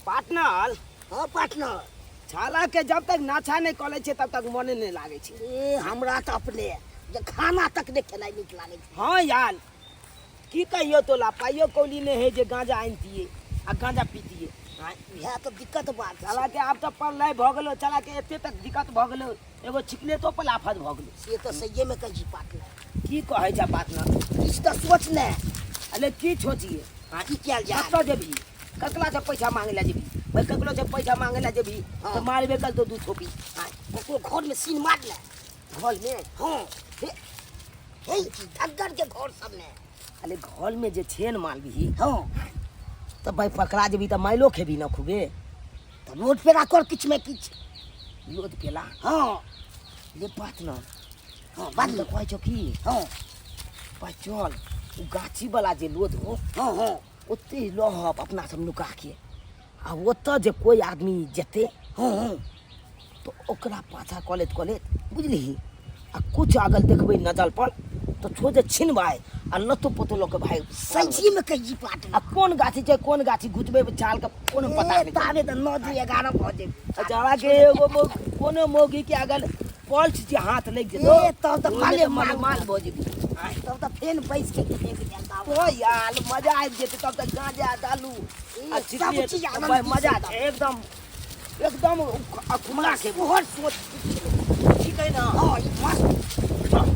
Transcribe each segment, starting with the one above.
Partner. हाँ partner. छाला के जब तक नाछा नहीं कऽ लै छै तब तक मने नहीं लागै छै। ए हमरा तऽ अपने जे खाना तक नहि खेनाइ नीक लागै छै। हाँ यार की कहियो तोला, पाइयो कौली नहीं है जे गांजा आनतिए आ गांजा पीतिए। हाँ, इएह तऽ दिक्कत बात छै। साला के आब तऽ पढ़नाइ भऽ गेलो, साला के एते तक दिक्कत भऽ गेलो, एगो छिकले तो पर आफत भऽ गेलो। से तऽ सहिए में कहै छी पार्टनर। की कहै छै पार्टनर? किछु तऽ सोच ने। अरे की सोचिए? हाँ, की कयल जाय? कतऽ जेबही? ककरा से पैसा मांगे ला जेबही? भाई ककरो से पैसा मांगे ला जेबही हाँ। तऽ मारबे कर तो दू थोपी। हाँ, ककरो घर में सीन मार ले। घर में? हाँ। हे, हे की धग्गर के घर सब में। अरे घर में जे छेन मारबही। हाँ। तऽ भाई पकड़ा जेबही तऽ माइलो खेबही न खूबे। तऽ रोड पेड़ा कर किछु में किछु। लोद पेला? हाँ। ले बात न। हाँ, बात तऽ कहै छौ की? हाँ। भाई चल, ओ गाछी वाला जे लोद हो। हाँ, हाँ। ओते लहब अपना सब नुका के, आ ओतऽ जे कोई आदमी जेतै। हाँ, हाँ। तऽ ओकरा पाछा कऽ लेत कऽ लेत बुझलिही, आ कुछ अगर देखबै नजर पर तऽ छोड़ जे छिनबै आ लतो पतो लऽ के भाई। सही में कहै छी पार्टनर। आ कोन गाछी छै, कोन गाछी घुचबै चाल के कोनो पता ए, नहि। ताबे तऽ 9 2 11 भऽ जेतै। आ जरा के एगो कोनो मौगी के अगर पल्स जे हाथ लागि जेतौ, ए, तब तऽ ओहिमे माले तऽ माले माल माल भऽ जेबही। तब तऽ फेन बैस के देख जाता। ओ यार मजा आबि जेतै तब तऽ गांजा दालू ए, आ सब सिगरेट, चीज आनंद भाई, की मजा से छै, एकदम एकदम खुला के तोहर सोच ठीक है ना? हाँ, ई मस्त। चल,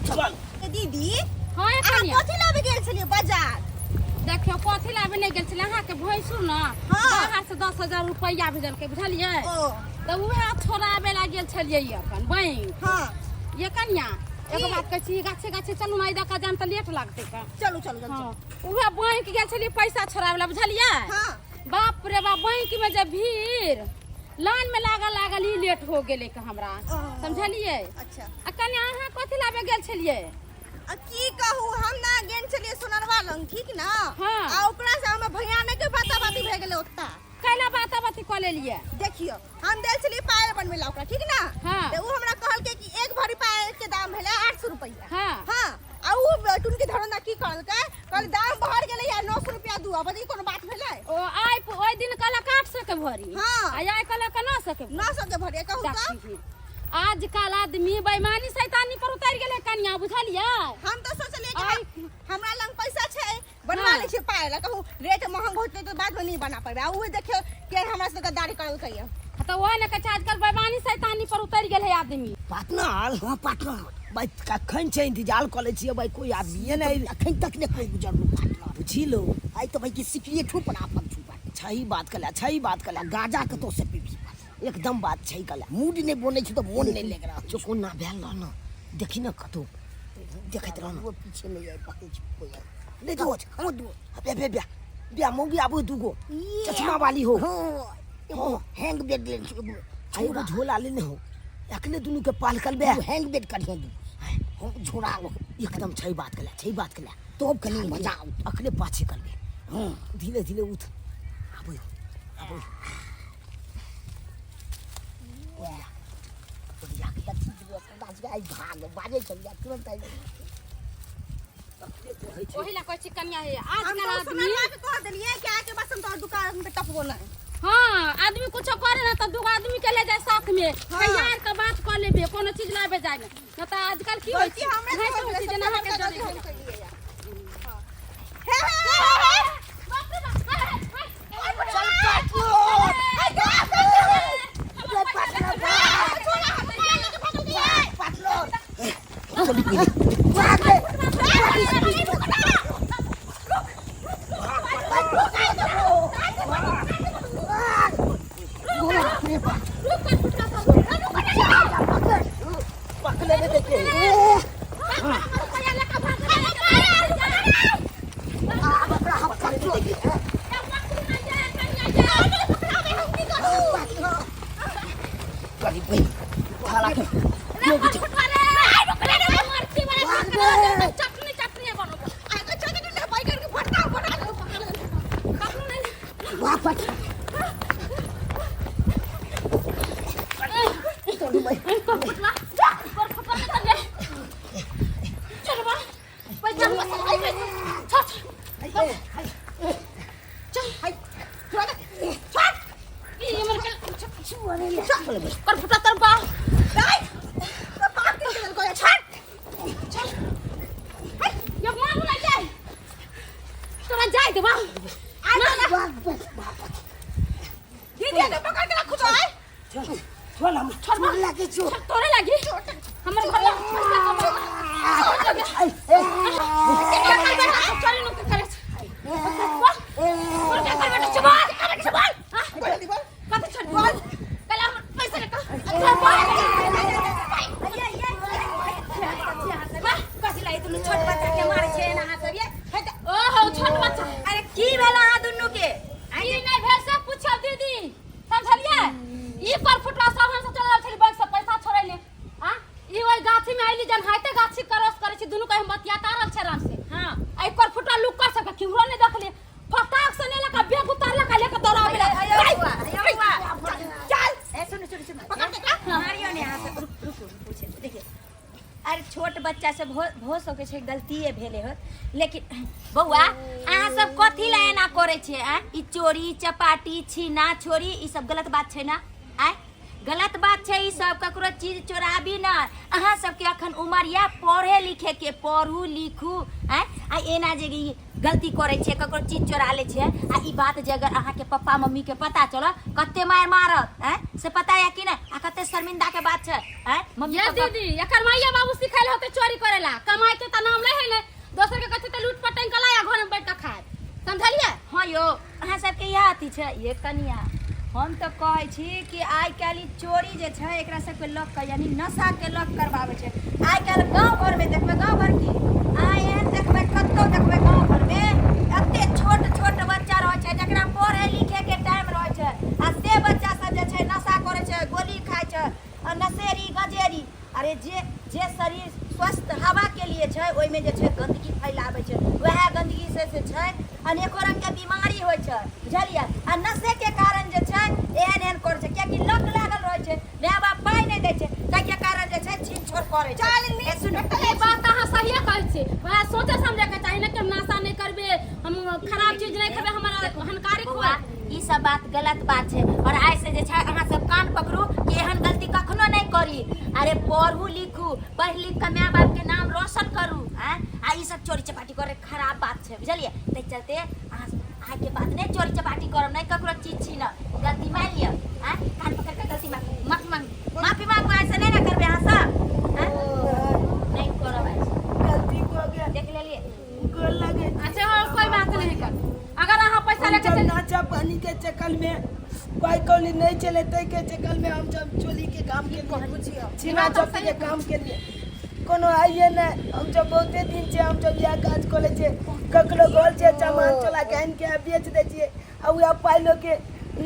चल। ए दीदी, हाँ, अहाँ कनिया। कथी लाबे गेल छलियै बाजार? देखियौ कथी लाबे नहि गेल छलै, अहाँके भैंसुर ने हाँ। बाहर से 10,000 रुपैआ भेजलकै, बुझलियै? ओ। तऽ उएह छोड़ाबे ला गेल छलियै अपन बैंक। हाँ। ये कनिया, एगो की? बात कहै छी, गाछे गाछे चलू ने, एहि दऽ कऽ जायब तऽ लेट लागतै का। चलू, चलू, चलू, हाँ। उएह बैंक गेल छलियै पैसा छोड़ाबे ला, बुझलियै? हाँ। बाप रे बाप, बैंक में जे भीड़, लाइन में लागल लागल ही लेट हो गेलै के हमरा, ओ। समझलियै? अच्छा। आ कनिया अहाँ कथी लाबे गेल छलियै? आ की कहू, हम ना गेल छलियै सोनरवा लंग, ठीक ना? हाँ। आ ओकरा से हमर भयानक बाताबाती भए गेलै ओत्ता। कैला बाताबाती कऽ लेलियै? देखियौ, हम देल छलियै पायल बनबै ला ओकरा, ठीक ना? हाँ। तऽ उ हमरा कहलकै कि एक भरी पायल के दाम भेलै 800 रुपैआ। हाँ। हाँ। आ उ टुनकी धरौना की कहलकै? कहल दाम बढ़ गेलै या 900 रुपैआ दू। आब ई कोनो बात भेलै? ओ आइ ओहि दिन कहलक 800 के भरी। हाँ। आ आइ कहलक 900 के भरी। 900 के भरी, कहू तऽ। देखी, आजकल आदमी बेईमानी शैतानी पर उतरि गेलै कनिया, बुझलियै? हम तऽ सोचलियै कि आइ हमरा लग पैसा छै, बनवा हाँ। लै छियै पायल, कहू रेट महंग होतै तऽ बाद में नहीं बना पेबै। आ उहे देखियौ के हमरा से गद्दारी करलकै या। तऽ ओहे ने कहै छै, आजकल बेईमानी शैतानी पर उतरि गेल है आदमी। पार्टनर। हाँ, पार्टनर। भाई कखन छै इंतजार कऽ लै छियै भाई, कोई आदमीए नहि। अखन तक नहि कोई गुजरलू पार्टनर। बुझी लो। आइ तऽ भाई की सिकरिए ठू पर आफत छू पार्टनर। सही बात कला, सही बात कला। गांजा के तो से पीबी पार्टनर। एकदम बात छै कला। मूड नहि बनै छै तऽ मोन नहि लागि रहल। चौकोना भेल रह न, देखी न कतौ देखैत रह न। ओ पीछे नहि आबि पाबै छै कोई आबि। ले दो। हाँ, दो। बे बे बे बे मौगी आबो दूगो। ये। चश्मा वाली हो। हाँ, एगो हाँ। हैंग बेड लेने छै, एगो आ एगो झोला लेने हो। अखने दुनू के पालकल बे। दू हैंग बेड करिहे दू। हम झोला लो। एकदम छै बात कला, छै बात कला। तब कनी मजा आउत। अखने पाछे करबे। हाँ। धीरे धीरे उठ। आबो, आबो। ओरिया, ओरिया के। देखी दू अपना से आई भाग, बाजे चलिया, तुरंत आई। ओही ला कहै छी कनिया हे, हम आजकल तऽ आदमी सोनरवा के कह देलियै कि आके बस हम तोहर दुकान पे टपबो नहि। हाँ, आदमी कुछो करे ना तऽ दूगो आदमी के ले जाए साथ में, हाँ। तैयार के बात कऽ लेबे, कोनो चीज लाबे जाए ना। न तऽ आजकल की होइ गलती छै? हमरे नहि से तऽ हो गेलै, होइ छै जेना सबसे अहाँके बड़का जरे गलती हम गेल। केलियै या। हाँ। हे, हे, हे, हे, हे। बाप रे बाप, हे, हे, हे। चल पार्टनर। हमर पैसा पार्टनर, लेके भाग। छोड़ा, हमर पायल लेके भागल गेलै। पार्टनर। चली पीली। भाग रे। पकड़े ने देखे। रुपैआ लेके भागल गेलै। करी भाई, थाला के। चटनी चटनी बनबो। वापस। कर फुटा तर बा दाइ तोरा बाप के देलको या छोड़ ये मारू ना जाए तोरा जाए दे बा आ ना दीदी के पकड़ के रखू तो आय छोड़ हम छोड़ लागे छो तोरे लागी हमर घर ला पैसा कमा चोरी नु करे बोल के कर बेटा चुप कर चुप जल्दी बोल कत छोड़ बोल कल हम पैसा लेकर अच्छा बोल कथी लाई दुनू छोट बच्चा के मारै छै एना अहाँ सब ये ओहो छोट बच्चा अरे की भेल अहाँ दुनू के ई नहि भेल से पूछब दीदी समझलियै ई पर फुटवा सब हम सब चल रहल छली बैंक से पैसा छोड़ै ले आ ई ओहि गाछी में आइली जन हाइते गाछी क्रॉस करै छी दुनू के हम बतिया रहल छै आराम से हां एहि पर फुटवा लुक्कर सबके केकरो नहि देखलियै फटाक से ने लका बैग उतारलक आ लेके दौड़ाबे हयो लगा बुआ हयो बुआ चल ए सुनू सुनू सुनू पकड़ के रख। मारियो ने अहाँ सब रुक रुक रुक, पूछे देखिए अरे छोट बच्चा से भो सकै छै गलतीए भेले होत लेकिन बौआ अहाँ सब कथी ला एना करै छियै आँय ई चोरी चपाटी छीना छोरी ई सब गलत बात छै ना आँय गलत बात छै ई सब ककरो चीज चोराबी ना अहाँ सबके अखन उमर या पढ़े लिखे के पढ़ू लिखू आँय आ एना जे ई गलती करै छियै ककरो चीज चोरा लै छियै आ ई बात जे अगर अहाँके पप्पा मम्मीके पता चलत कते मारि मारत आँय से पता यऽ कि नहि आ कते शर्मिंदाके बात छै आँय मम्मी ये पापा दीदी एकर माइया बाबू सिखायल होते चोरी करेला कमाई के त नाम ले है ने दोसर के कथी त लूट पटंग के लाया घर में बैठ के खाए समझलिए हाँ यौ अहाँ सबके इएह अथी छै ये कनिया हम तऽ कहै छी कि आइ काल्हि ई चोरी जे छै एकरा सबके लऽ कऽ यानी नशाके लऽ करबाबै छै आइ काल्हि गाँव घरमे देखबै गाँव घर की अहाँ एहन देखबै कतहु देखबै गाँव घरमे एते छोट छोट बच्चा रहै छै जकरा पढ़ै लिखैके टाइम रहै छै आ से बच्चा सब जे छै नशा करै छै गोली खाइ छै आ नशेरी गजेरी अरे जे जे शरीर स्वस्थ हवाके लिए छै ओहिमे जे छै गन्दगी फैलाबै छै वएह गन्दगी से से छै अनेको रङ्गके बीमारी होइ छै बुझलियै आ नशेके कारण जे छै एहन एहन करै छै कियाकि लक लागल रहै छै माय बाप पाइ नहि दै छै ताहिके कारण जे छै छीन छोड़ करै छै चल नी ए सुनू ई बात अहाँ सहिए कहै छी वएह सोचे समझे के चाही ने कि हम नशा नहि करबे हम खराब चीज नहि खेबै हमरा हानिकारक बौआ हुए ई सब बात गलत बात छै और आइ से जे छै अहाँ सब कान पकड़ू कि एहन गलती कखनो नहि करी अरे पढ़ू लिखू पढ़ लिख के माय बाप के नाम रोशन करू आँय आ ई सब चोरी चपाटी करे खराब बात छै बुझलियै ताहि चलते अहाँ आइ के बाद नहि चोरी चपाटी करब नहि ककरो चीज छीनब गलती मानि लिअ आँय कान पकड़ के गलती मांगू माफी मांगू माफी मांगू आइ से नहि ने करबै अहाँ सब आँय नहि करब आइ से। गलती हो गया देख लेलियै गोर लगे अच्छा और कोई बात नहीं कर अगर अहाँ पैसा लेके हम चल नाचा पानी के चक्कर में पाई कौड़ी नहीं चले तै के चक्कर में हम जब चोली के काम के लिए छीना चोरी के काम के लिए कोनो आइए नहीं हम जब बहुते दिन से हम जब यह काज करे छे ककरो घर से सामान चला के आनि के बेच दै छियै आ वएह पाइ लऽ के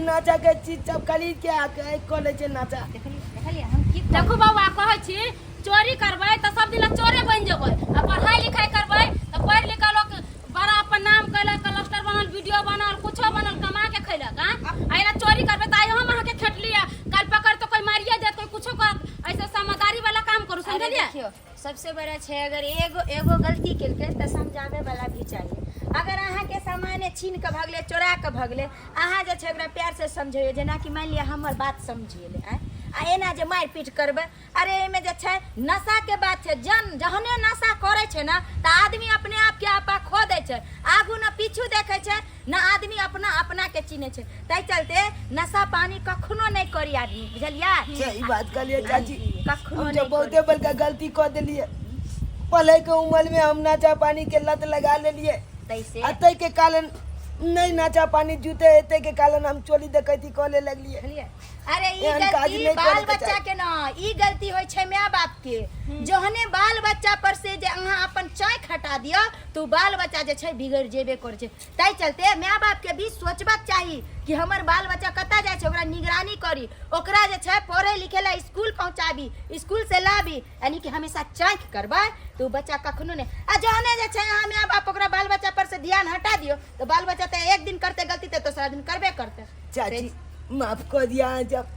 नाचा के चीज सब खरीद के आ के कऽ लै छै नाचा देखलियै देखलियै हम की देखू बाबा कहै छी चोरी करबै तऽ सब दिन चोरे बनि जेबै आ पढ़ाई लिखाई करबै तऽ पढ़ि लिख कऽ लोक बड़ा अपन नाम कैलक कलस्टर बनल वीडियो बनल कुछो बनल कमा के खैलक आ आ एना चोरी करबै तऽ आइ हम अहाँके खेटली आ काल्हि पकड़ तऽ कोई मारिए देत कोई कुछो करत ऐसे समझदारी वाला काम करू अरे समझलियै देखियौ सबसे बड़ा छै अगर एगो एगो गलती केलकै तऽ समझाबै वाला भी चाहिए अगर अहाँके सामाने छीन कऽ भगलै चोरा कऽ भगलै अहाँ जे छै ओकरा प्यार से समझैयौ जेनाकि मानि लिअ हमर बात समझिएलै आँय आ एना जे मारि पीट करबै अरे एहिमे जे छै नशाके बात छै जन जहने नशा करै छै ने तऽ आदमी अपने आपके आपा खो दै छै आगू ने पीछू देखै छै ने आदमी अपना अपनाके चिन्है छै ताहि चलते नशा पानी कखनो नहि करी आदमी बुझलियै सही बात कहलियै चाची कखनो हम नहि जब बहुते बड़का गलती कऽ देलियै पढ़ै के उम्र में हम नाचा पानी के लत लगा लेलियै तैसे आ ताहि के कारण नहि नाचा पानी जूते हेतै के कारण हम चोरी डकैती कऽ ले लगलियै बुझलियै अरे ई एहन काज गलती नहि बाल करैके बच्चा चाही। के न ई गलती होइ छै माय बाप के जहने बाल बच्चा पर से जे अहाँ अपन चाँकि हटा दिअ तऽ उ बाल बच्चा जे छै बिगड़ि जेबे करै छै ताहि चलते माय बाप के भी सोचबाक चाही कि हमर बाल बच्चा कतऽ जाइ छै ओकरा निगरानी करी ओकरा जे छै पढ़ै लिखै लए स्कूल पहुँचाबी स्कूल से लाबी यानी कि हमेशा चाँकि करबै तऽ उ बच्चा कखनो नहि आ जहने जे छै अहाँ माय बाप ओकरा बाल बच्चा पर से ध्यान हटा दियौ तऽ बाल बच्चा तऽ एक दिन करतै गलती तऽ दोसरा दिन करबे करतै चाची माफ कर दिया अहाँ जब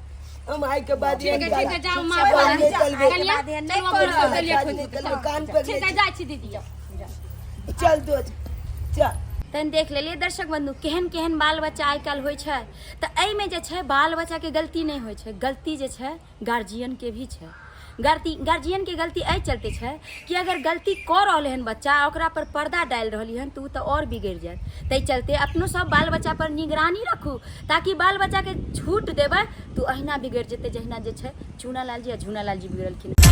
हम आइ के बाद ठीक है ठीक है जाओ माँ बात बाप नहीं करबे। कनिया बाद एहन नहि चलू करब। अपन सब लिए काज खोजि नहि के करबै, कान पकड़े ठीक है जाइ छी दीदी चल दोस्त चल। तहन देख लेलियै दर्शक बंधु केहन केहन बाल बच्चा आइ काल्हि होइ छै। तऽ एहिमे जे छै बाल बच्चाके गलती नहि होइ छै, गलती जे छै गार्जियनके भी छै। गलती गार्जियनके गलती एहि चलते छै कि अगर गलती कऽ रहलै हन बच्चा आ ओकरा पर पर्दा डालि रहली हन तऽ ओ तऽ आओर बिगड़ि जायत। ताहि चलते अपनो सब बाल बच्चा पर निगरानी रखू, ताकि बाल बच्चाके छूट देबै तऽ ओ अहिना बिगड़ि जेतै जहिना जे छै चूना लालजी आ झूना लालजी बिगड़लखिन।